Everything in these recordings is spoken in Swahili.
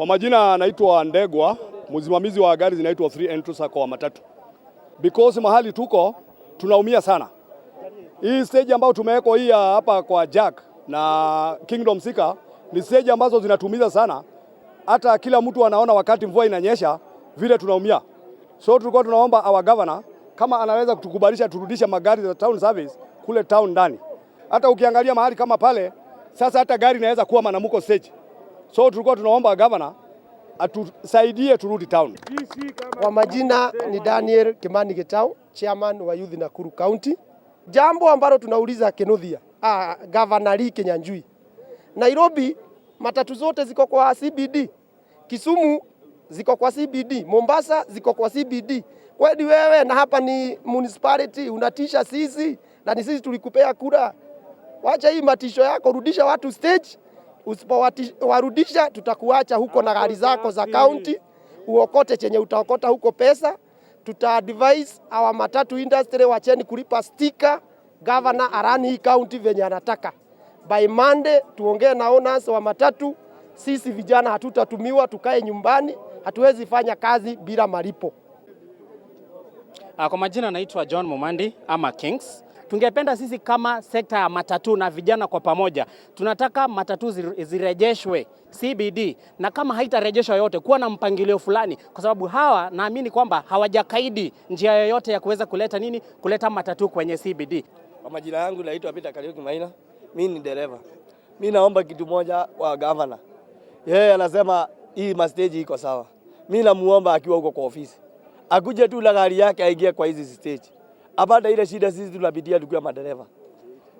Kwa majina anaitwa Ndegwa, msimamizi wa gari zinaitwa Free Entry Sacco wa matatu. Because mahali tuko tunaumia sana. Hii stage ambayo tumewekwa hii hapa kwa Jack na Kingdom Seeker ni stage ambazo zinatumiza sana. Hata kila mtu anaona wakati mvua inanyesha vile tunaumia. So tulikuwa tunaomba our governor kama anaweza kutukubalisha turudishe magari za town service kule town ndani. Hata ukiangalia mahali kama pale sasa, hata gari inaweza kuwa manamuko stage. So tulikuwa tunaomba governor atusaidie turudi town. Kwa majina ni Daniel Kimani Gitau, chairman wa Youth Nakuru County. Jambo ambalo tunauliza Kinuthia, Governor Lee Kinyanjui. Nairobi matatu zote ziko kwa CBD. Kisumu ziko kwa CBD, Mombasa ziko kwa CBD. Kweli wewe na hapa ni municipality unatisha sisi na ni sisi tulikupea kura. Wacha hii matisho yako, rudisha watu stage. Usipowarudisha tutakuacha huko na gari zako za county, uokote chenye utaokota huko pesa. Tuta advise our matatu industry wacheni kulipa sticker. Governor a-run hii county venye anataka. By Monday tuongee na owners wa matatu. Sisi vijana hatutatumiwa, tukae nyumbani, hatuwezi fanya kazi bila malipo. Kwa majina naitwa John Mumandi ama Kings. Tungependa sisi kama sekta ya matatu na vijana kwa pamoja, tunataka matatu zirejeshwe CBD, na kama haitarejeshwa yote, kuwa na mpangilio fulani, kwa sababu hawa naamini kwamba hawajakaidi njia yoyote ya kuweza kuleta nini, kuleta matatu kwenye CBD. Kwa majina yangu naitwa Peter Kariuki Maina, mimi ni dereva. Mimi naomba kitu moja kwa governor. Yeye anasema hii mastage iko sawa. Mimi namuomba akiwa huko kwa ofisi akuje tu na gari yake aingie kwa hizi stage, apate ile shida sisi tunapitia tukiwa madereva.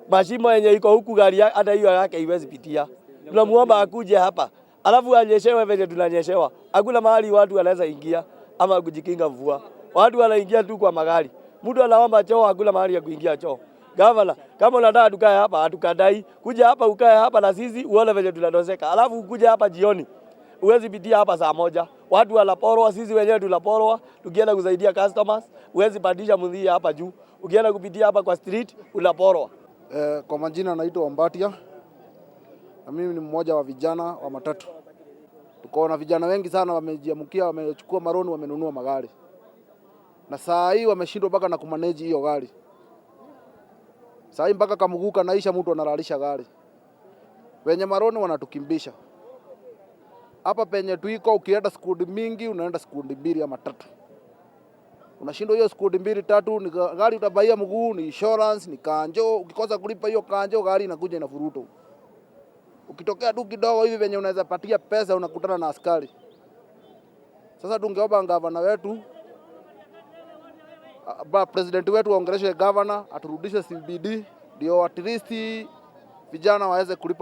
Mashimo yenye iko huku gari hata hiyo yake haiwezi pitia. Tunamuomba akuje hapa alafu anyeshewe venye tunanyeshewa. Hakuna mahali watu wanaweza ingia ama kujikinga mvua. Watu wanaingia tu kwa magari. Mtu anaomba choo, hakuna mahali ya kuingia choo. Gavana, kama unataka tukae hapa, hatukadai. Kuja hapa ukae hapa na sisi uone venye tunateseka. Alafu ukuje hapa jioni. Huwezi pitia hapa saa 1. Watu wanaporwa, sisi wenyewe tunaporwa. Tukienda kusaidia customers, huwezi pandisha mdhii hapa juu. Ukienda kupitia hapa kwa street unaporwa. Kwa majina naitwa Wambatia na mimi ni mmoja wa vijana wa matatu. Tuko na vijana wengi sana wamejiamukia, wamechukua maloan, wamenunua magari na saa hii wameshindwa mpaka na kumanage hiyo gari. Saa hii mpaka kamguu kanaisha, mtu analalisha gari. Wenye maloan wanatukimbisha hapa penye tuiko. Ukienda squad mingi unaenda squad mbili ama tatu, unashindwa hiyo squad mbili tatu, ni gari utabaia mguu, ni insurance, ni kanjo. Ukikosa kulipa hiyo kanjo, gari inakuja inafuruto. Ukitokea tu kidogo hivi venye unaweza patia pesa, unakutana na askari. Sasa tungeomba gavana wetu ba president wetu aongeleshe gavana aturudishe CBD, ndio at least vijana waweze kulipa.